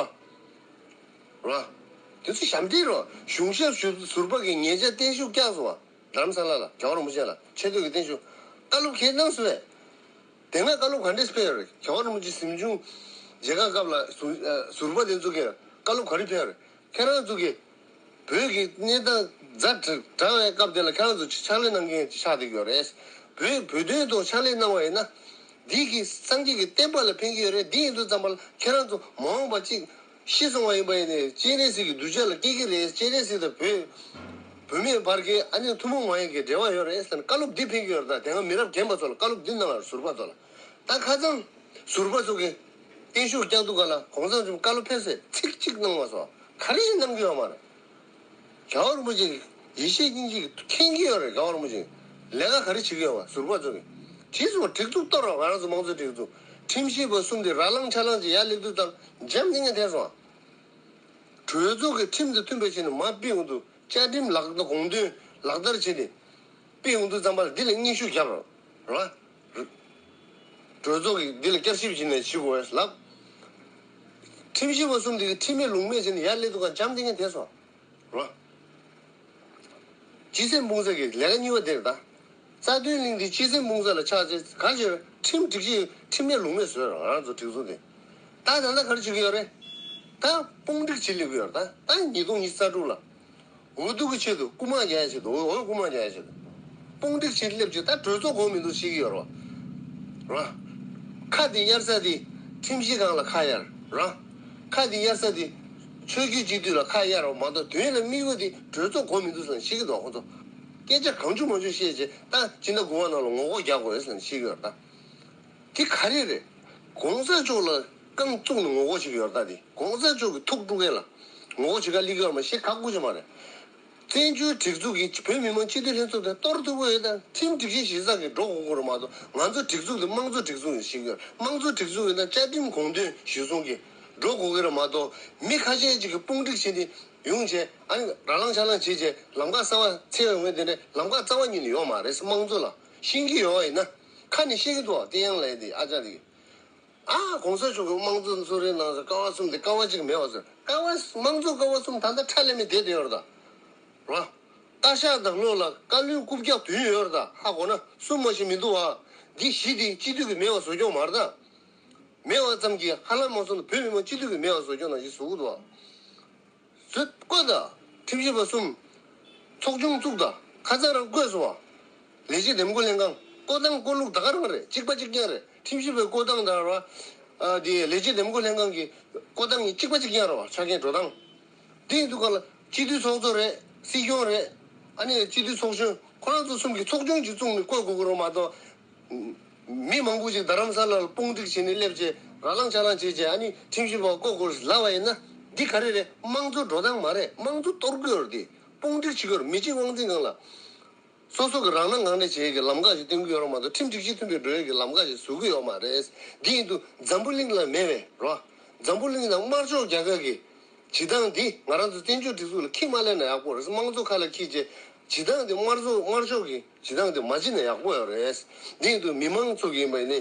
རོ། དེ་ཚོ་ཞབས་འདྲེན་རོ། གཞུང་ཞབས་ཟུར་ཟུར་པ་གི་ཉེ་ཆར་བརྟན་བཞུགས་བསྐྱངས་སོང་བ། རྡ་རམ་ས་ལ་ལ་རྒྱལ་བ་རིན་པོ་ཆེ་ལ་ཆེ་བསྟོད་ཀྱི་བརྟན་བཞུགས། བཀའ་སློབ་གལ་གནང་སོང་བས། དེ་སྔ་བཀའ་སློབ་ག་འདྲས་ཕེབས་ཡོད་རེད། རྒྱལ་བ་རིན་པོ་ཆེ་གཟིམ་ཆུང་མཇལ་ཁ་སྐབས་ལ་ཟུར་ཨ་ཟུར་པ་དེ་ཚོ་གིས་བཀའ་སློབ་ག་རེ་ཕེབས་ཡོད་རེད། ཁྱེད་རང་ཚོ་གིས་བོད་ཀྱི་གནས་སྟངས་ཛ་དྲག་དྲག་པའི་སྐབས་དེ་ལ་ཁྱེད་རང་ཚོ་ཕྱག་ལས་གནང་མཁན་ཆགས་བསྡད་ཡོད་རེད། བོད་བོད་དོན་ཐོག་ཕྱག་ལས་གནང་བ་ཡིན་ན། འདི་གིས་སངས་རྒྱས་ཀྱི་བསྟན་པ་ལ་ཕན་གྱི་ཡོད་རེད། འདི་ཡིན་དུས་ཙམ་པ་ལ་ཁྱེད་རང་ཚོ་མ་འོངས་པ་གཅིག་ཤི་སོང་བ་ཡིན་པ་ཡིན་ནའི་སྤྱན་རས་གཟིགས་ཀྱི་གདུལ་བྱ་ལ་སྐྱེ་གི་རེད། སྤྱན་རས་གཟིགས་དང་བོད་བོད་མི་བར་གྱི་ཨ་ནི་ཐུན་མོང་མ་ཡིན་གྱི་འབྲེལ་བ་ཡོད་རེད་ཟེར་ནས་བཀའ་སློབ་འདི་ཕེབས་ཀྱི་ཡོད་རེད། ད་དེ་སྔ་མི་རབས་རྒན་པ་ཚོ་ལ་བཀའ་སློབ་འདི་གནང་བ་རེད། ཟུར་པ་ཚོ་ལ། ད་ཁ་སང་ཟུར་པ་ཚོ་གིས་བརྟན་བཞུགས་བསྐྱངས་དུས་ག་ལ་གོང་ས་མཆོག་བཀའ་སློབ་ཕེབས་ཟེར་ཚིག་གཅིག་གནང་མ་སོང་། ག་རེ་ཞིག་གནང་གི་ཡོད་མ་རེད། རྒྱལ་བ་རིན་པོ་ཆེ་གིས་ཡེ་ཤེས་སྙིང་རྗེ་གིས་མཁྱེན་གྱི་ཡོད་རེད། རྒྱལ་བ་རིན་པོ་ཆེ་གིས་ལས་ཀ་ག་རེ་བྱེད་ཀྱི་ཡོད་པ། ཟུར་པ་ཚོ་གིས་བྱས་སོང་། སྒྲིག་འཛུགས་གཏོར་རོགས། ང་རང་ཚོ་དམངས་གཙོའི་སྒྲིག་འཛུགས། ཁྲིམས་ཞིབ་པ་གསུམ་དེ་ར་ལངས་ཆ་ལངས་ཀྱིས་ཡར་སླེབས་དུས་ཙམ་འཇམ་ཐིང་ངེ་ཐལ་སོང་། གྲོས་ཚོགས་ཀྱི་ཁྲིམས་དང་མཐུན་པའི་ཆ་ནས་མར་ཕུད་ཡོང་དུས། བཅའ་ཁྲིམས་ལག་བསྟར་དགོངས་དོན་ལག་བསྟར་བྱས་ཏེ་ཕུད་ཡོང་དུས་ཙམ་པ་ལ་འདི་ལ་སྙན་ཞུ་བརྒྱབ་རོགས། རོ། གྲོས་ཚོགས་ཀྱིས་འདི་ལ་བསྐྱར་ཞིབ་བྱས་ནས་བྱེད་དགོས་ལབ། ཁྲིམས་ཞིབ་པ་གསུམ་དེ་གིས་ཁྲིམས་མེད་ལུགས་མེད་བྱས་ནས་ཡར་སླེབས་དུས་ཀ་འཇམ་ཐིང་ངེ་ཐལ་སོང་། རོ། སྤྱི་སེམས་སྤུངས་ས་གི་ལས་ཀ་གཉིས་པ་དེ་རེད་ད། རྩ་དོན་གླིང་འདི་སྤྱི་སེམས་སྤུངས་ས་ལ་ཆགས་ཚེ་ག་རེ་བྱས་རེད། ཁྲིམས་སྒྲིག་གཞི་ཁྲིམས་མེད་ལུགས་མེད་བཟོས་རོགས། ང་རང་ཚོ་སྒྲིག་འཛུགས་དེ། ད་ད་ལྟ་ག་རེ་བྱེད་ཀྱི་ཡོད་རེད། ད་དཔུང་སྒྲིག་བྱེད་སླེབས་ཀྱི་ཡོད་རེད། ད་ད་ཉིས་སྟོང་ཉི་ཤུ་རྩ་དྲུག་ལ། འོས་བསྡུ་གི་ཆེད་དུ་རྐུ་མ་རྒྱག་ཡ་ཆེད་དུ། འོས་འོས་རྐུ་མ་རྒྱག་ཡ་ཆེད་དུ། དཔུང་སྒྲིག་བྱེད་སླེབས་ཀྱི། ད་གྲོས་ཚོགས་གོ་མི་འདུག་བཤད་ཀྱི་ཡོད་རེད་བ། ར། ཁ་དེ་གཡར་ས་དེ་ཁྲིམས་ཞིབ་ཁང་ལ་ཁ་གཡར་ར། ཁ་དེ་གཡར་ས་དེ་ཆོས་བརྒྱུད་སྤྱི་འཐུས་ལ་ཁ་གཡར་བ་མ་གཏོགས། དོན་ལ་དམིགས་ཡུལ་དེ་གྲོས་ཚོགས་གོ་མི་འདུག་ཟེར་ནས་བཤད་ཀྱི་འདུག་བ། ཁོ་ཚོ་སྐད་ཆ་གང་བྱུང་མང་བྱུང་བཤད་རྗེས་ད་སྤྱི་ཟླ་དགུ་པ་ནང་ལ་ངོ་རྒོལ་རྒྱག་དགོས་ཟེར་ནས་བཤད་ཀྱི་ཡོད་རེད་ད། དེ་ག་རེ་རེད། གོང་ས་མཆོག་ལ་རྐང་བཙུགས་ནས་ངོ་རྒོལ་བྱེད་ཀྱི་ཡོད་རེད་ད། དེ་གོང་ས་མཆོག་གི་ཐུགས་དཀྲུག་མཁན་ལ་ངོ་རྒོལ་བྱེད་ག་སླེབས་ཀྱི་ཡོད་མ་ཤེས་ཁག་པོ་ཞིག་མ་རེད། བཙན་བྱོལ་སྒྲིག་འཛུགས་ཀྱིས་བོད་མི་མང་སྤྱི་འཐུས་ལྷན་ཚོགས་དེ་གཏོར་ཐུབ་ཀྱི་ཡོད་ད། ཁྲིམས་སྒྲིག་གཞི་གཞི་བཟང་གིས་འགྲོ་དགོས་ཀྱི་རེད་མ་གཏོགས། ང་ཚོ་སྒྲིག་འཛུགས་དེ་དམངས་གཙོ་སྒྲིག་འཛུགས་ཡིན་ཞིག་ཡོད། དམངས་གཙོ་སྒྲིག་འཛུགས་ཡིན་ན་བཅའ་ཁྲིམས་དགོངས་དོན་གཞིར་བཟུང་གིས་འགྲོ་དགོས་ཀྱི་རེད་མ་གཏོགས། མི་ཁ་ཤས་ཅིག་གིས་དཔུང་སྒྲིག་བྱས་ནས་ཡོང་བྱས། ཨ་ནི་ར་ལངས་ཆ་ལངས་བྱས་བྱས་ལམ་ཁ་གསར་པ་འཚོལ་ཡོང་མཁན་དེ་འདྲ་ལམ་ཁ་རྩ་བ་ཉིད་ནས་ཡོད་མ་རེད། དམངས་གཙོ་ལ་ཤེས་ཀྱི་ཡོད་པ་ཡིན་ན། ཁ་ནས་བཤད་ཀྱི་འདུག་བ། བསྟན་དབྱངས་ལགས་དེ་ཨ་ཅག་དེ། ཨ། གོང་ས་མཆོག་གིས་དམངས་གཙོ་གསོལ་རས་གནང་ཟེར། ཀ་བ་གསུམ་དེ་ཀ་བ་གཅིག་མེད་པ་ཟེར། ཀ་བ། དམངས་གཙོ་ཀ་བ་གསུམ་ད་ལྟ་ཁྲ་ལམ་མེ་བསྡད་བསྡད་ཡོད་རེད་ད། ར། བཀའ་ཤག་དང་ལྷོ་ལ་བཀའ་བློན་རྐུབ་བཀྱག་བདུན་ཡོད་རེད་ད། ཧ་གོ་ན་གསུམ་མ་ཞིག་མི་འདུག་བ། འདི་བཞི་དེ་སྤྱི་འཐུས་ཀྱིས་མེད་པ་བཟོ་རྒྱུ་མ་རེད་ད། མེད་པ་ཙམ་གྱིས་ཧ་ལམ་མ་སོང་ན་བོད་མི་མང་སྤྱི་འཐུས་ཀྱིས་མེད་པ་བཟོ་རྒྱུ་ནང་བཞིན་བཟོ་གི་འདུག་བ། བཟོས་བཀོད་དང་། ཁྲིམས་ཞིབ་པ་གསུམ། ཚོགས་ཆུང་བཙུགས་དང་། ཁ་སང་རང་བཀོད་སོང་བ། ལས་བྱེད་འདེམས་བསྐོ་ལྷན་ཁང་བསྐོ་སྟངས་བསྐོ་ལུགས་ད་ག་རང་རེད། གཅིག་པ་གཅིག་རྐྱང་རེད། ཁྲིམས་ཞིབ་པའི་བསྐོ་སྟངས་དང་ར། ཨ། དེ་ལས་བྱེད་འདེམས་བསྐོ་ལྷན་ཁང་གི་བསྐོ་སྟངས་གཉིས་གཅིག་པ་གཅིག་རྐྱང་རེད་བ། ཆ་རྐྱེན་འགྲོ་སྟངས། དེ་ཡིན་དུས་ག་ལ་སྤྱི་འཐུས་ཚོགས་གཙོ་རེད། སྲིད་སྐྱོང་རེད། ཨ་ནི་སྤྱི་འཐུས་ཚོགས་གཞོན་ཁོ་རང་ཚོ་གསུམ་གྱིས་ཚོགས་ཆུང་གཅིག་བཙུགས་ནས་བསྐོ་དགོས་ཀྱི་རེད་མ་གཏོགས། མི་མང་པོ་ཞིག་རྡ་རམ་ས་ལར་དཔུང་སྒྲིག་བྱས་ནས་སླེབས་བྱས་ར་ལངས་ཆ་ལངས་བྱས་བྱས། ཨ་ནི་ཁྲིམས་ཞིབ་པ་བསྐོ་དགོས་ལབ་པ་ཡིན་ན། འདི་ག་རེ་རེད། དམངས་གཙོ་འགྲོ་སྟངས་མ་རེད། དམངས་གཙོ་གཏོར་དགོས་རེད། དེ་དཔུང་སྒྲིག་བྱེད་དགོས་རེད། མི་གཅིག་དབང་འཛིན་སྒང་ལ། སོ་སོ་གི་རང་སྣང་ངང་ནས་བྱེད་ཡས་ཀྱི་ལམ་ཁ་ཞིག་སྟོན་གྱི་ཡོད་རེད་མ་གཏོགས། ཁྲིམས་སྒྲིག་གཞི་མཐུན་པའི་འགྲོ་ཡས་ཀྱི་ལམ་ཁ་ཞིག་བཟོ་གི་ཡོད་མ་རེད། འདི་ཡིན་དུས་འཛམ་བུ་གླིང་ལ་མེད་པའི་རོ། འཛམ་བུ་གླིང་ནང་དམར་ཤོག་རྒྱལ་ཁབ་ཀྱི་བྱེད་སྟངས་འདི་ང་རང་ཚོ་བཙན་བྱོལ་སྒྲིག་འཛུགས་ལ་ཁྱི་མ་སླེབས་ན་ཡག་པོ་རེད། དམངས་གཙོ་ཁ་ལ་འཁྱེར་བྱས་བྱེད་སྟངས་འདི་དམར་གཙོ་དམར་ཤོག་གི་བྱེད་སྟངས་འདི་མ་བྱེད་ན་ཡག་པོ་ཡོད་རེད། འདི་ཡིན་དུས་མི་མང་ཚོ་གི་ཡིན་པ་ཡིན་ནའི།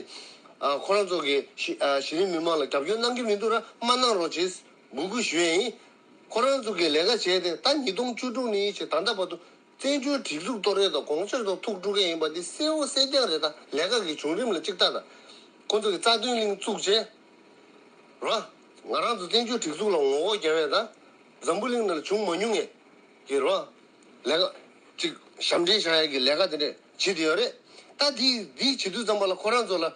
ཨ། ཁོ་རང་ཚོ་གི་གཞི་ཨ་གཞི་རིམ་མི་མང་ལ་རྒྱབ་སྐྱོར་གནང་གི་མི་འདུག་ར། མ་གནང་རོགས་བྱེད། འབོད་སྐུལ་ཞུ་ཡས་ཡིན། ཁོ་རང་ཚོ་གི་ལས་ཀ་བྱས་ཏེ་ད་ཉིས་སྟོང་བཅུ་དྲུག་ནས་བྱས་ད་ལྟ་བར་དུ་བཙན་བྱོལ་སྒྲིག་འཛུགས་གཏོར་ཡས་དང་གོང་ས་མཆོག་ཐུགས་དཀྲུག་མཁན་ཡིན་པ་འདི་གསལ་བོ་གསལ་རྐྱང་རེད། ད་ལས་ཀ་གི་བྱུང་རིམ་ལ་གཅིག་ལྟ་དང་། ཁོ་ཚོ་གི་རྩ་དོན་གླིང་བཙུགས་བྱས། རོ། ང་རང་ཚོ་བཙན་བྱོལ་སྒྲིག་འཛུགས་ལ་ངོ་རྒོལ་རྒྱག་ཡས་དང་། འཛམ་བུ་གླིང་ནང་ལ་བྱུང་མ་མྱོང་ངས་ཀྱི་རོ། ལས་ཀ་ཅིག་ཞབས་འདྲེན་བཞག་ཡས་ཀྱི་ལས་ཀ་དེ་འདྲས་བྱེད་བསྡད་ཡོད་རེད། ད་འདི་འདི་བྱེད་དུས་ཙམ་པ་ལ་ཁོ་རང་ཚོ་ལ་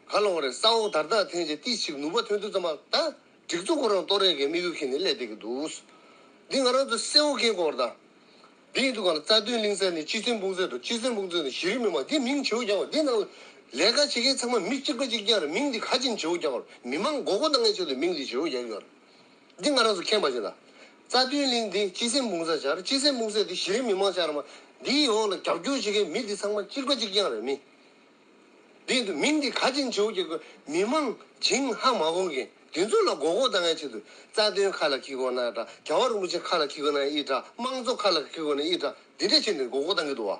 ག་ལབ་དགོས་རེད། ས་འོག་དར་ཐག་འཐེན་བྱས་ཏིས་ཅིག་ནུས་པ་ཐོན་དུས་ཙམ་པ་ད་སྒྲིག་འཛུགས་ཁོ་རང་གཏོར་ཡས་ཀྱི་དམིགས་ཡུལ་འཁྱེར་ནས་སླེབས་བསྡད་ཀྱི་འདུག་འདི་ང་རང་ཚོ་གསལ་བོ་མཁྱེན་དགོས་རེད་ད། འདི་ཡིན་དུས་ག་ལ་རྩ་དོན་གླིང་ཟེར་ནས་སྤྱི་སེམས་སྤུངས་ཟེར་དང་། སྤྱི་སེམས་སྤུངས་ཟེར་ནས་གཞི་རིམ་མི་མང་འདི་མིང་བརྗེ་པོ་རྒྱག་པ། འདི་ནང་ལ་ལས་ཀ་བྱེད་མཁན་ཚང་མ་མི་གཅིག་པ་གཅིག་རྐྱང་རེད། མིང་འདི་ག་ཅིག་བརྗེ་པོ་རྒྱག་པ་རེད། མི་མང་མགོ་སྐོར་གཏོང་མཁན་ཆེད་དུ་མིང་འདི་བརྗེ་པོ་རྒྱག་གི་ཡོད་རེད། འདི་ང་རང་ཚོ་མཁྱེན་པ་བྱེད་དང་། རྩ་དོན་གླིང་འདི་སྤྱི་སེམས་སྤུངས་ས་ཆགས་རེད། སྤྱི་སེམས་སྤུངས་ས་འདི་གཞི་རིམ་མི་མང་ཆགས་རེད་མ། འདིའི་འོག་ལ་རྒྱབ་སྐྱོར་བྱེད་མཁན་མི་འདི་ཚང་མ་གཅིག་པ་གཅིག་རྐྱང་རེད་མི། དེ་དུ་མིང་འདི་ག་ཅིག་བརྗེ་པོ་རྒྱག་དགོས། མི་མང་བྱིངས་ཧ་མ་གོ་མཁན་དེ་ཚོ་ལ་མགོ་སྐོར་གཏོང་མཁན་ཆེད་དུ་རྩ་དོན་ཁ་ལ་འཁྱེར་དགོས་ན་འདྲ། རྒྱལ་བ་རིན་པོ་ཆེ་ཁ་ལ་འཁྱེར་དགོས་ན་ཨི་འདྲ། དམངས་གཙོ་ཁ་ལ་འཁྱེར་དགོས་ན་ཨི་འདྲ། འདི་འདྲ་བྱས་ནས་མགོ་སྐོར་གཏོང་གི་འདུག་བ།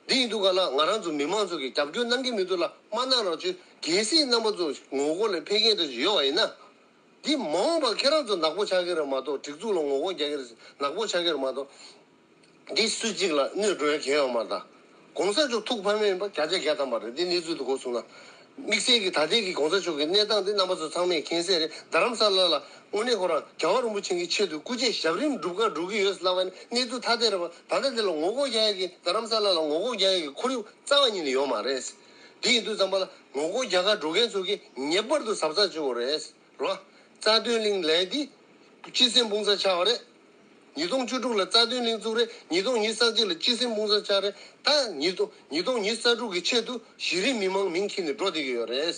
འདི་ཡིན་དུས་ག་ལ་ང་རང་ཚོ་མི་མང་ཚོ་གིས་རྒྱབ་སྐྱོར་གནང་གི་མི་འདུག་ལ། མ་གནང་རོགས་བྱོས། གལ་སྲིད་རྣམ་པ་ཚོ་ངོ་རྒོལ་ལ་ཕེབས་མཁན་དེ་ཚོ་ཡོད་པ་ཡིན་ན། འདི་མ་འོངས་པར་ཁྱེད་རང་ཚོ་ནག་པོ་ཆགས་ཀྱི་རེད་མ་གཏོགས། སྒྲིག་འཛུགས་ལ་ངོ་རྒོལ་རྒྱག་གི་རེད། ནག་པོ་ཆགས་ཀྱི་རེད་མ་གཏོགས། འདི་སུ་གཅིག་ལ་གནོད་འགྲོ་ཡ་གང་ཡང་ཡོད་མ་རེད་ད། གོང་ས་མཆོག་ཐུགས་ཕམ་ཡིན་པ་བརྒྱ་ཆ་བརྒྱ་ཐམ་པ་རེད། འདི་གནས་ཚུལ་དེ་གོ་སོང་ན། དམིགས་བསལ་གྱི་ད་ལྟའི་གི་གོང་ས་མཆོག་གི་གནས་སྟངས་འདི་རྣམ་པ་ཚོ་ཚང་མས་མཁྱེན་གསལ་རེད། རྡ་རམ་ས་ལ་ལ་དངོས་གནས་ཁོ་རང་རྒྱལ་བ་རིན་པོ་ཆེ་གི་ཆེད་དུ་སྐུ་ཚེ་ཞབས་རིམ་སྒྲུབ་ག་འགྲོ་གི་ཡོད་ལབ་པ་ནི་གནས་ཚུལ་ཐ་དད་རེད་པ། ད་ལྟ་འདི་ལ་ངོ་རྒོལ་རྒྱག་ཡ་གི། རྡ་རམ་ས་ལ་ལ་ངོ་རྒོལ་རྒྱག་ཡ་གི་ཁོར་ཡུག་རྩ་བ་ཉིད་ནས་ཡོད་མ་རེད། འདི་ཡིན་དུས་ཙམ་པ་ལ་ངོ་རྒོལ་རྒྱག་ག་འགྲོ་མཁན་ཚོ་གིས་ངེས་པར་དུ་གཟབ་གཟབ་བྱེད་དགོས་རེད། རོ། རྩ་དོན་གླིང་ལས་འདི། སྤྱི་སེམས་སྤུངས་ས་ཆགས་པ་རེད། ཉིས་སྟོང་བཅུ་དྲུག་ལ་རྩ་དོན་གླིང་བཙུགས་རེད། ཉིས་སྟོང་ཉི་ཤུ་རྩ་གཅིག་ལ་སྤྱི་སེམས་སྤུངས་ས་ཆགས་རེད། ད་ཉིས་སྟོང་ཉིས་སྟོང་ཉི་ཤུ་རྩ་དྲུག་གི་ཆེད་དུ་གཞི་རིམ་མི་མང་མིང་འཁྱེར་ནས་འགྲོ་བསྡད་ཀྱི་ཡོད་རེད།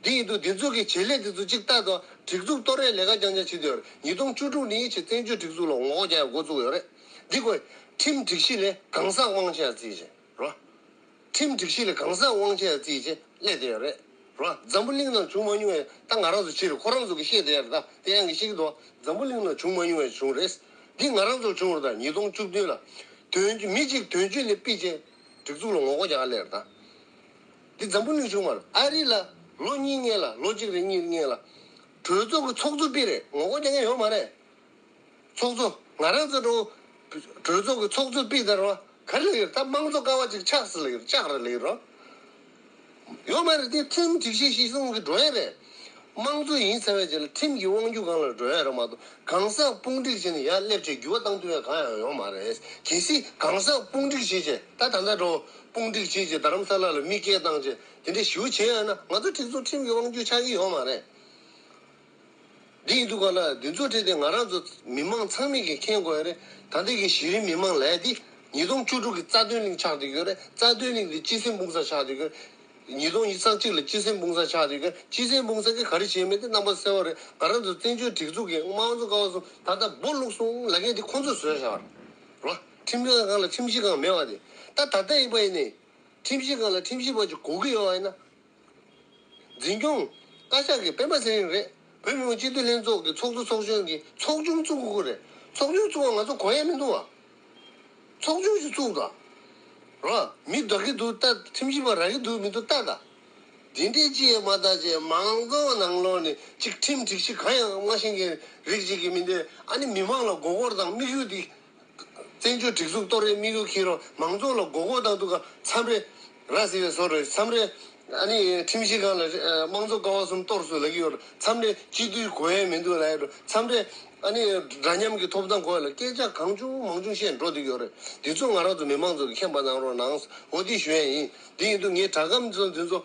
འདི་ཡིན་དུས་འདི་ཚོ་གི་བྱེད་ལས་འདི་ཚོ་གཅིག་ལྟ་དང་། སྒྲིག་འཛུགས་གཏོར་རེས་ལས་ཀ་རྐྱང་རྐྱང་བྱེད་བསྡད་ཡོད་རེད། ཉིས་སྟོང་བཅུ་དྲུག་ནས་ཆེད་བཙན་བྱོལ་སྒྲིག་འཛུགས་ལ་ངོ་རྒོལ་རྒྱག་ཡ་འགོ་བཙུགས་ཡོད་རེད། འདི་ཀོ། ཁྲིམས་སྒྲིག་གཞི་ལས་གང་ཟག་དབང་ཆ་རྩིས་བྱེད་རོ། ཁྲིམས་སྒྲིག་གཞི་ལས་གང་ཟག་དབང་ཆ་རྩིས་བྱེད་སླེབས་བསྡད་ཡོད་རེད། རོ། འཛམ་བུ་གླིང་ནང་བྱུང་མ་མྱོང་བའི། ད་ང་རང་ཚོ་ཕྱིར་ཁོ་རང་ཚོ་གིས་བཤད་བསྡད་ཡོད་རེད། ད་དེ་ཡང་གིས་ཤེས་ཀྱི་འདུག་འཛམ་བུ་གླིང་ནང་བྱུང་མ་མྱོང་བའི་བྱུང་རེད། འདི་ང་རང་ཚོར་བྱུང་བ་རེད། ད་ཉིས་སྟོང་བཅུ་བདུན་ལ་དོན་མི་གཅིག་དོན་གཅོད་ལས་ཕུད་བྱས་སྒྲིག་འཛུགས་ལ་ངོ་རྒོལ་རྒྱག་སླེབས་རེད། ད་འདི་འཛམ་བུ་གླིང་བྱུང་བ་རེད། ཨ་རི་ལ་ལོ་གཉིས་སྔོན་ལ། ལོ་གཅིག་རེ་གཉིས་སྔོན་ལ་གྲོས་ཚོགས་ཀྱི་ཚོགས་གཙོ་ཕུད་རེད། ངོ་རྒོལ་རྒྱག་མཁན་ཡོད་མ་རེད། ཚོགས་གཙོ། ང་རང་ཚོ་འགྲོ། གྲོས་ཚོགས་ཀྱི་ཚོགས་གཙོ་ཕུད་ད་རོ། ག་རེ་ལབ་ཡོད། ད་དམངས་གཙོ་ཀ་བ་གཅིག་ཆགས་ཟེར་ལབ་ཡོད། ལྕགས་རེད་ལབ་ཡོད་རོ། ཡོད་མ་རེད། དེ་ཁྲིམས་སྒྲིག་གཞི་གཞིར་བཟུང་གིས་འགྲོ་ཡ་རེད། དམངས་གཙོ་ཡིན་ཚར་བའི་རྗེས་ལ་ཁྲིམས་ཀྱི་དབང་སྒྱུར་སྒང་ལ་འགྲོ་ཡ་རེད་མ་གཏོགས། གང་ཟག་དཔུང་སྒྲིག་བྱས་ནས་ཡར་སླེབས་བྱས་འགྱུར་བ་བཏང་ཐུབ་ཡ་གང་ཡང་ཡོད་མ་རེད། གལ་སྲིད་གང་ཟག་དཔུང་སྒྲིག་བྱས་བྱས། ད་ད་ལྟ་འགྲོ། དཔུང་སྒྲིག་བྱས་བྱས་རྡ་རམ་ས་ལ་ལ་མི་སྐད་བཏང་བྱས་དེ་འདྲ་ཞེ་པོ་བྱས་ཡོད་ན། ང་ཚོ་སྒྲིག་འཛུགས་ཁྲིམས་ཀྱི་དབང་སྒྱུར་ཆགས་ཀྱི་ཡོད་མ་རེད། འདི་ཡིན་དུས་ག་ལ་འདི་ཚོ་ཁྲིད་དེ་ང་རང་ཚོ་མི་མང་ཚང་མས་ཀྱིས་མཁྱེན་དགོས་ཡ་རེད། ད་ལྟའི་གི་གཞི་རིམ་མི་མང་ལས་འདི་ཉིས་སྟོང་བཅུ་དྲུག་གི་རྩ་དོན་གླིང་ཆགས་བསྡད་ཡོད་རེད། རྩ་དོན་གླིང་འདི་སྤྱི་སེམས་སྤུངས་ས་ཆགས་བསྡད་ཡོད་རེད། ཉིས་སྟོང་ཉི་ཤུ་རྩ་གཅིག་ལ་སྤྱི་སེམས་སྤུངས་ས་ཆགས་བསྡད་ཡོད་རེད། སྤྱི་སེམས་སྤུངས་ས་གི་ག་རེ་བྱས་མེད་དེ་རྣམ་པ་གསལ་བོ་རེད། ང་རང་ཚོ་བཙན་བྱོལ་སྒྲིག་འཛུགས་ཀྱི་དམངས་གཙོ་ཀ་བ་གསུམ་ད་ལྟ་སྦོ་ལུག་སོང་ལབ་མཁན་དེ་ཁོང་ཚོས་བཟོས་བཞག་པ་རེད། ཁྲིམས་ཁང་སྒང་ལ་ཁྲིམས་ཞིབ་ཁང་མེད་པ་དེ། ད་ད་ལྟ་ཡིན་པ་ཡིན་ནའི་ཁྲིམས་ཞིབ་ཁང་ལ་ཁྲིམས་ཞིབ་པ་ཅིག་དགོས་ཀྱི་ཡོད་པ་ཡིན་ན། འཛིན་སྐྱོང་བཀའ་ཤག་གི་སྤེན་པ་ཚེ་རིང་རེད། བོད་མི་མང་སྤྱི་འཐུས་ལྷན་ཚོགས་ཀྱི་ཚོགས་གཙོ་ཚོགས་གཞོན་གྱི་ཚོགས་ཆུང་བཙུགས་དགོས་ཀྱི་རེད། ཚོགས་ཆུང་བཙུགས་པ་ང་ཚོ་གོ་ཡ་མི་འདུག་བ། ཚོགས་ཆུང་ཞིག་བཙུགས་དང་། ར། མི་རག་གི་འདུག་ལྟ། ཁྲིམས་ཞིབ་པ་རག་གི་འདུག་མི་འདུག་ལྟ་དང་། འདི་འདྲའི་ཅི་ཡང་མ་ལྟ་བྱས་མང་གཙོ་ནང་ལོགས་ནས་ཅིག་ཁྲིམས་སྒྲིག་གཞི་གང་ཡང་མ་ཤེས་མཁན་རིགས་ཅིག་གིས་མི་འདི་ཨ་ནི་མི་མང་ལ་མགོ་སྐོར་དང་དམིགས་ཡུལ་འདི། བཙན་བྱོལ་སྒྲིག་འཛུགས་གཏོར་རེས་དམིགས་ཡུལ་འཁྱེར་རོགས། མང་ཚོགས་ལ་མགོ་སྐོར་བཏང་དུས་ཀ་མཚམས་རེ་ར་ཟེར་བའི་བཟོ་འདྲ། མཚམས་རེ་ཨ་ནི་ཁྲིམས་ཞིབ་ཁང་ལ་དམངས་གཙོ་ཀ་བ་གསུམ་གཏོར་སོང་ལབ་ཀྱི་ཡོད་རེད། མཚམས་རེ་སྤྱི་འཐུས་གོ་ཡ་མི་འདུག་ལབ་ཡ་རེད། མཚམས་རེ་ཨ་ནི་འདྲ་མཉམ་གྱི་ཐོབ་ཐང་གོ་ཡ་ལ་སྐད་ཆ་གང་བྱུང་མང་བྱུང་བཤད་འགྲོ་བསྡད་ཀྱི་ཡོད་རེད། དེ་ཚོ་ང་རང་ཚོ་མི་མང་ཚོ་གིས་མཁྱེན་པ་གནང་རོགས་གནང་། འོ་དེ་ཞུ་ཡ་ཡིན། དེ་ཡིན་དུས་ངས་སྒྲ་སྒམ་ཚོ་འདི་ཚོ།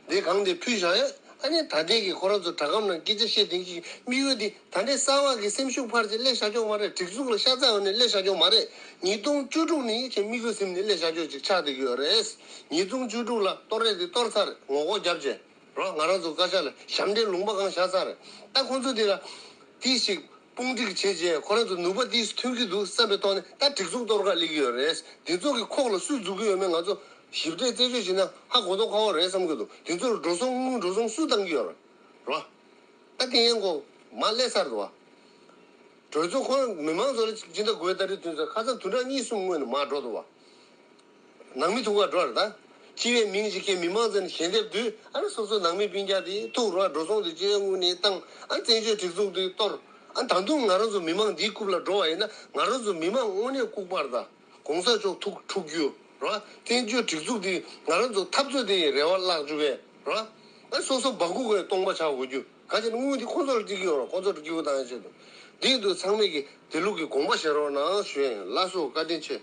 དེ་གང་དེ་ཕུལ་བཞག་ཡོད། ཨ་ནི་ད་ལྟའི་གི་ཁོ་རང་ཚོ་སྒྲ་སྒམ་ནང་སྐད་ཆ་བཤད་དེང་གི་དམིགས་ཡུལ་དེ་ད་ལྟའི་གསར་བ་གི་སེམས་ཤུགས་འཕར་ཅིག་སླེབས་བཞག་ཀྱོག་མ་རེད། སྒྲིག་འཛུགས་ལ་ཤ་ཚ་ཡོང་ནས་སླེབས་བཞག་ཀྱོག་མ་རེད། ཉིས་སྟོང་བཅུ་དྲུག་ནས་ཅིག་དམིགས་ཡུལ་ཟིན་ནས་སླེབས་བཞག་ཀྱོག་ཅིག་ཆགས་བསྡད་ཀྱི་ཡོད་རེད། ཉིས་སྟོང་བཅུ་དྲུག་ལ་གཏོར་རེས་དེ་གཏོར་ཚར། ངོ་རྒོལ་བརྒྱབ་བྱས་རོགས། ང་རང་ཚོ་བཀའ་ཤག་ལ་ཞབས་འདྲེན་ལུང་པ་གང་བཞག་ཚར་རེད། ད་ཁོང་ཚོ་དེ་ལ་དེ་ཞིག་དཔུང་སྒྲིག་བྱས་རྗེས་ཁོ་རང་ཚོ་ནུས་པ་ཏིས་ཐོན་གྱི་འདུག་བསམ་པའི་ཐོག་ནས་ད་སྒྲིག་འཛུགས་གཏོར་ག་སླེབས་ཀྱི་ཡོད་རེད། འདི་ཚོ་གི་ཁོག་ལ་སུས་འཛུགས་ཀྱི་ཡོད་མེད་ང་ཚོ་ཞིབ་ཕྲ་རྩད་གཅོད་བྱས་ན་ཧ་གོ་ཐོག་ཁ་པོ་རེད་བསམ་གྱི་འདུག་དེ་ཚོར་འགྲོ་སོང་དངུལ་འགྲོ་སོང་སུས་བཏང་གི་ཡོད་རེད། ད་དེ་ཡན་གོ་མ་སླེབས་ཚར་འདུག་བ། གྲོས་ཚོགས་ཁོ་རང་མི་མང་ཚོ་ལ་སྦྱིན་བདག་དགོས་ད་རེས་དུས་ཚོད་ཁ་སང་བདུན་ཕྲག་གཉིས་གསུམ་སྔོན་ནས་མར་འགྲོ་འདུག་བ། ནང་མི་ཐུག་ག་འགྲོ་རེད་ད། སྤྱི་པའི་མིང་ཞིག་གིས་མི་མང་ཚོ་ནས་ཞལ་འདེབས་བསྡུས། ཨ་ནི་སོ་སོ་ནང་མི་སྤུན་ཀྱག་དེ་ཐུག་རོགས་འགྲོ་སོང་དེ་སྤྱི་པའི་དངུལ་ནས་བཏང་། ཨ་བཙན་བྱོལ་སྒྲིག་འཛུགས་དེ་གཏོར། ཨ་ད་དུང་ང་རང་ཚོ་མི་མང་འདིའི་རྐུབ་ལ་འགྲོ་བ་ཡིན་ན་ང་རང་ཚོ་མི་མང་དངོས་གནས་ལྐུགས་པ་རེད་ད། གོང་ས་མཆོག་ཐུགས་འཁྲུག་རྒྱུ་རེད་བ། བཙན་བྱོལ་སྒྲིག་འཛུགས་འདི་ང་རང་ཚོ་འཐབ་རྩོད་དེ་ཡི་རེ་བ་བརླག་བཅུག་གས་རེད་བ། ཨ་སོ་སོ་སྦ་ཁུག་གི་སྟོང་པ་ཆགས་དགོས་རྒྱུ་ག་ཅི་ན། དངུལ་འདི་ཁོ་ཚོར་སྤྲད་ཀྱི་ཡོད་རེད། ཁོ་ཚོར་སྐྱིད་པོ་བཏང་ཡ་ཆེད་དུ། འདི་ཡིན་དུས་ཚང་མས་ཀྱི་དེ་ལུགས་ཀྱི་དགོངས་པ་བཞེས་རོགས་གནང་ཞུ་ཡ་ཡིན། ལགས་སོ། བཀའ་དྲིན་ཆེ།